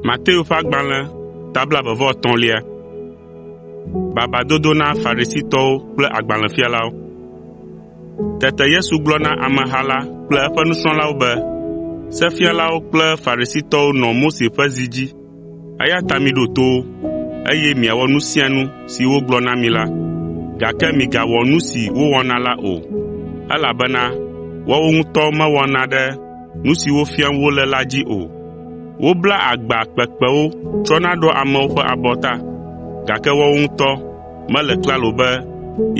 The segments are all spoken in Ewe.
Mateo ƒe agbalẽ ta blaeve-vɔ-etɔ̃lia. Tete Yesu gblɔ na ameha la kple eƒe nusrɔ̃lawo be, “Sefialawo kple Farisitɔwo nɔ Mose ƒe zi dzi, eya ta miɖo to wo, eye miawɔ nu sia nu si wogblɔ na mi la, gake migawɔ nu si wowɔna la o, elabena woawo ŋutɔ mewɔna ɖe nu siwo fiam wole la dzi o. Woblaa agba kpekpewo tsɔna ɖoa amewo ƒe abɔta, gake woawo ŋutɔ mele klalo be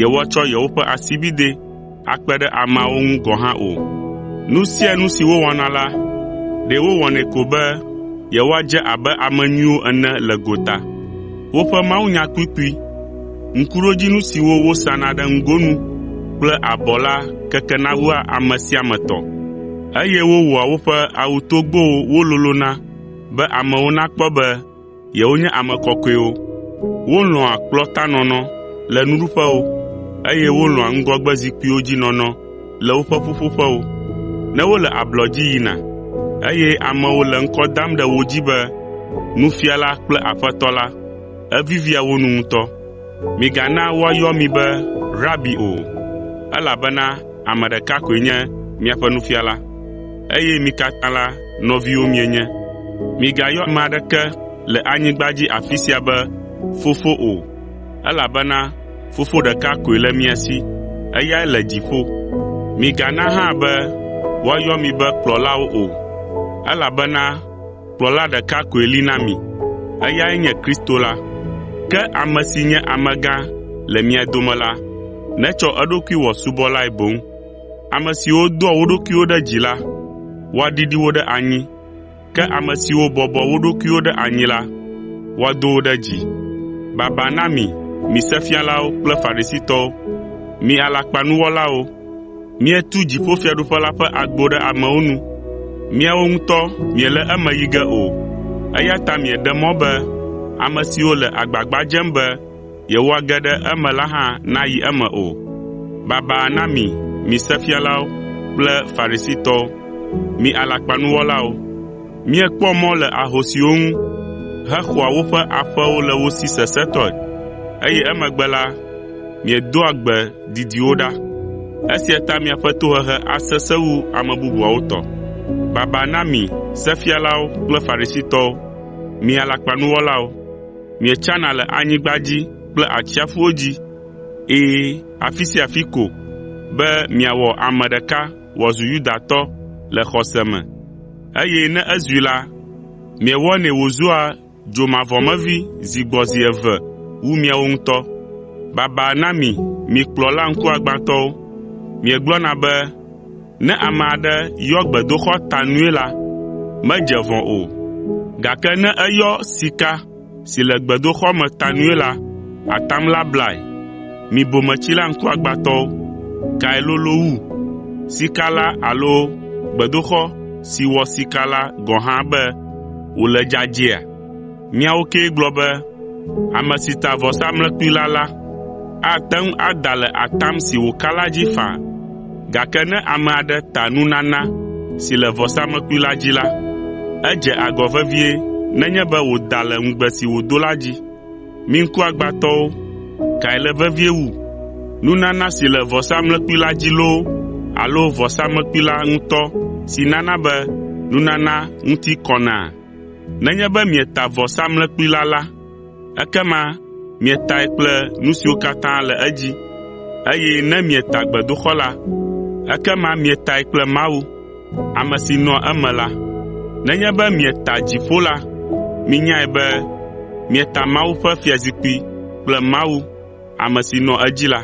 yewoatsɔ yewoƒe asibidɛ akpe ɖe ameawo ŋu gɔ̃ hã o. Nu sia nu si wowɔna la, ɖe wowɔnɛ ko be yewoadze abe ame nyuiwo ene le gota. Woƒe mawunyakpukpui, ŋkuɖodzinu siwo wosana ɖe ŋgonu kple abɔ la kekena wua ame sia ame tɔ, eye wowɔa woƒe awutogbowo wololona be amewo nakpɔ be yewonye ame kɔkɔewo. Wolɔ̃a kplɔ̃tanɔnɔ le nuɖuƒewo, eye wolɔ̃a ŋgɔgbezikpuiwo dzi nɔnɔ le woƒe ƒuƒoƒewo. Ne wole ablɔ dzi yina, eye amewo le ŋkɔ dam ɖe wo dzi be, ‘Nufiala’ kple ‘Aƒetɔ’ la, evivia wo nu ŋutɔ. Migana woayɔ mi be ‘Rabi’ o, elabena ame ɖeka koe nye miaƒe Nufiala, eye mi katã la, nɔviwo mienye. Migayɔ ame aɖeke le anyigba dzi afi sia be ‘Fofo’ o, elabena Fofo ɖeka koe le mia si, eyae le dziƒo. Migana hã be woayɔ mi be kplɔlawo o, elabena Kplɔla ɖeka koe li na mi, eyae nye Kristo la. Ke ame si nye amegã le mia dome la, netsɔ eɖokui wɔ subɔlae boŋ. Ame siwo doa wo ɖokuiwo ɖe dzi la, woaɖiɖi wo ɖe anyi, ke ame siwo bɔbɔa wo ɖokuiwo ɖe anyi la, woado wo ɖe dzi. Baba na mi, mi Sefialawo kple Farisitɔwo, mi alakpanuwɔlawo! Mietu dziƒofiaɖuƒe la ƒe agbo ɖe amewo nu. Miawo ŋutɔ miele eme yi ge o, eya ta mieɖe mɔ be ame siwo le agbagba dzem be yewoage ɖe eme la hã nayi eme o. Baba na mi, mi Sefialawo kple Farisitɔwo, mi alakpanuwɔlawo! Miekpɔa mɔ le ahosiwo ŋu hexɔa woƒe aƒewo le wo si sesẽtɔe, eye emegbe la, miedoa gbe didiwo ɖa. Esia ta miaƒe tohehe asesẽ wu ame bubuawo tɔ. Baba na mi Sefialawo kple Farisitɔwo, mi alakpanuwɔlawo! Mietsana le anyigba dzi kple atsiaƒuwo dzi, ɛ̃, afi sia afi ko be miawɔ ame ɖeka wòazu Yudatɔ le xɔse me, eye ne ezui la, miewɔnɛ wòzua dzomavɔmevi zi gbɔ zi eve wu miawo ŋutɔ. Baba na mi, mi kplɔla ŋkuagbãtɔwo! Miegblɔna be, ‘Ne ame aɖe yɔ gbedoxɔ ta nui la, medze vɔ̃ o, gake ne eyɔ sika si le gbedoxɔ me ta nui la, atam la blae.’ Mi bometsila ŋkuagbãtɔwo! Kae lolo wu, sika la alo gbedoxɔ si wɔ sika la gɔ̃ hã be wòle dzadzɛa? Miawo kee gblɔ be, ‘Ame si ta vɔsamlekpui la la, ate ŋu ada le atam si wòka la dzi faa, gake ne ame aɖe ta nunana si le vɔsamlekpui la dzi la, edze agɔ vevie nenye be wòda le ŋugbe si wòdo la dzi.’ Mi ŋkuagbãtɔwo, kae le vevie wu, nunana si le vɔsamlekpui la dzi loo alo vɔsamlekpui la ŋutɔ si nana be nunana ŋuti kɔna? Nenye be mieta vɔsamlekpui la la, ekema mietae kple nu siwo katã le edzi, eye ne mieta gbedoxɔ la, ekema mietae kple Mawu, ame si nɔa eme la. Nenye be mieta dziƒo la, minyae be mieta Mawu ƒe fiazikpui kple Mawu, ame si nɔa edzi la.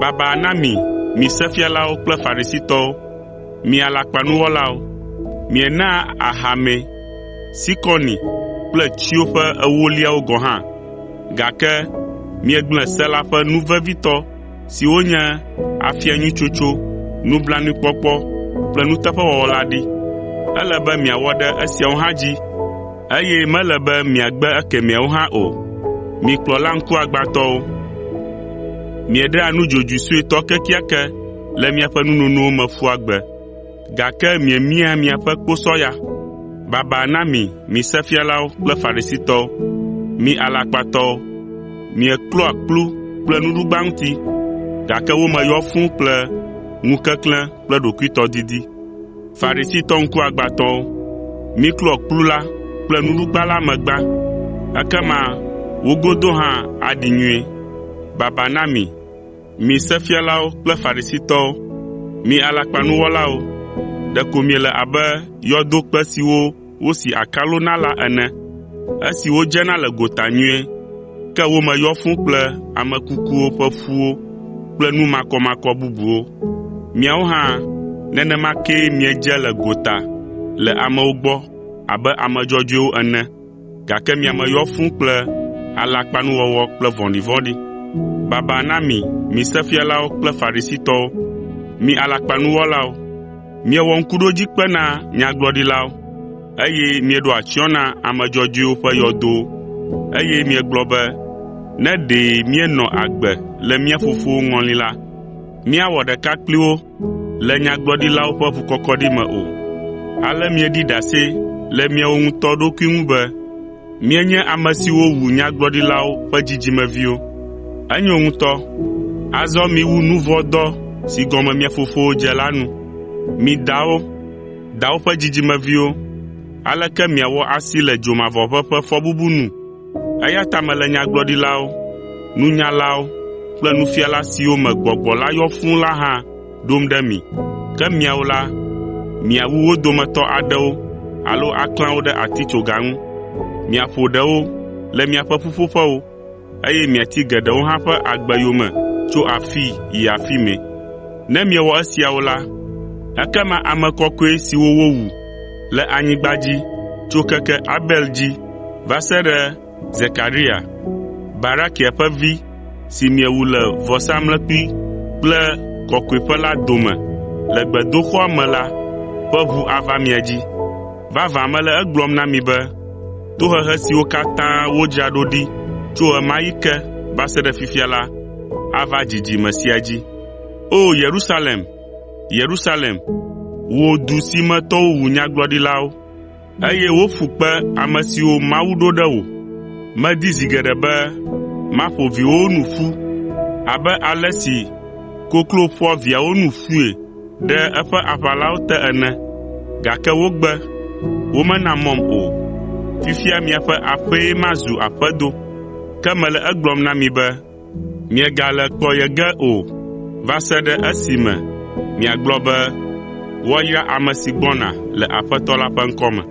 Baba na mi, mi Sefialawo kple Farisitɔwo, mi alakpanuwɔlawo! Mienaa ahamɛ, sikɔni kple tsyo ƒe ewoliawo gɔ̃ hã, gake miegblẽ se la ƒe nu vevitɔ siwo nye afia nyui tsotso, nublanuikpɔkpɔ kple nuteƒewɔwɔ la ɖi. Ele be miawɔ ɖe esiawo hã dzi, eye mele be miagbe ekemɛawo hã o. Mi kplɔla ŋkuagbãtɔwo! Mieɖea nudzodzoe suetɔ kekeake le miaƒe nunonowo me ƒua gbe, gake miemiaa miaƒe kposɔ ya. Baba na mi, mi Sefialawo kple Farisitɔwo, mi alakpatɔwo! Mieklɔa kplu kple nuɖugba ŋuti, gake wo me yɔ fũu kple ŋukeklẽ kple ɖokuitɔdidi. Farisitɔ ŋkuagbãtɔwo, miklɔ kplu la kple nuɖugba la me gbã, ekema wo godo hã aɖi nyuie. Baba na mi, mi Sefialawo kple Farisitɔwo, mi alakpanuwɔlawo! Ɖeko miele abe yɔdokpe siwo wosi akalo na la ene, esiwo dzena le gota nyuie, ke wo me yɔ fũu kple ame kukuwo ƒe ƒuwo kple nu makɔmakɔ bubuwo. Miawo hã nenema kee miedze le gota le amewo gbɔ abe ame dzɔdzɔewo ene, gake mia me yɔ fũu kple alakpanuwɔwɔ kple vɔ̃ɖivɔ̃ɖi. Baba na mi, mi Sefialawo kple Farisitɔwo, mi alakpanuwɔlawo! Miewɔ ŋkuɖodzikpe na nyagblɔɖilawo, eye mieɖo atsyɔ̃ na ame dzɔdzɔewo ƒe yɔdowo, eye miegblɔ be, ‘Ne ɖe míenɔ agbe le mía fofowo ŋɔli la, míawɔ ɖeka kpli wo le nyagblɔɖilawo ƒe ʋukɔkɔɖi me o.’ Ale mieɖi ɖase le miawo ŋutɔ ɖokui ŋu be mienye ame siwo wu nyagblɔɖilawo ƒe dzidzimeviwo. Enyo ŋutɔ, azɔ miwu nu vɔ̃ dɔ si gɔme mia fofowo dze la nu. Mi dawo, dawo ƒe dzidzimeviwo, aleke miawɔ asi le dzomavɔʋe ƒe fɔbubu nu? Eya ta mele nyagblɔɖilawo, nunyalawo kple nufiala siwo me Gbɔgbɔ la yɔ fũu la hã ɖom ɖe mi. Ke miawo la, miawu wo dometɔ aɖewo alo aklã wo ɖe atitsoga ŋu. Miaƒo ɖewo le miaƒe ƒuƒoƒewo, eye miati geɖewo hã ƒe agbe yome tso afii yi afi mɛ. Ne miewɔ esiawo la, ekema ame kɔkɔe siwo wowu le anyigba dzi tso keke Abel dzi va se ɖe Zekaria, Barakia ƒe vi si miewu le vɔsamlekpui kple kɔkɔeƒe la dome le gbedoxɔa me la ƒe ʋu ava mia dzi. Vavã mele egblɔm na mi be tohehe siwo katã wodzra ɖo ɖi tso ɣe ma ɣi ke va se ɖe fifia la ava dzidzime sia dzi. O Yerusalem, Yerusalem, wò du si me tɔwo wu nyagblɔɖilawo, eye woƒu kpe ame siwo Mawu ɖo ɖe wò. Medi zi geɖe be maƒo viwòwo nu ƒu abe ale si koklo ƒoa viawo nu ƒui ɖe eƒe aʋalawo te ene, gake wogbe, womena mɔm o. Fifia miaƒe aƒee ma zu aƒedo. Ke mele egblɔm na mi be, miegale kpɔ ye ge o va se ɖe esime miagblɔ be, ‘Woayra ame si gbɔna le Aƒetɔ la ƒe ŋkɔ me.’ ”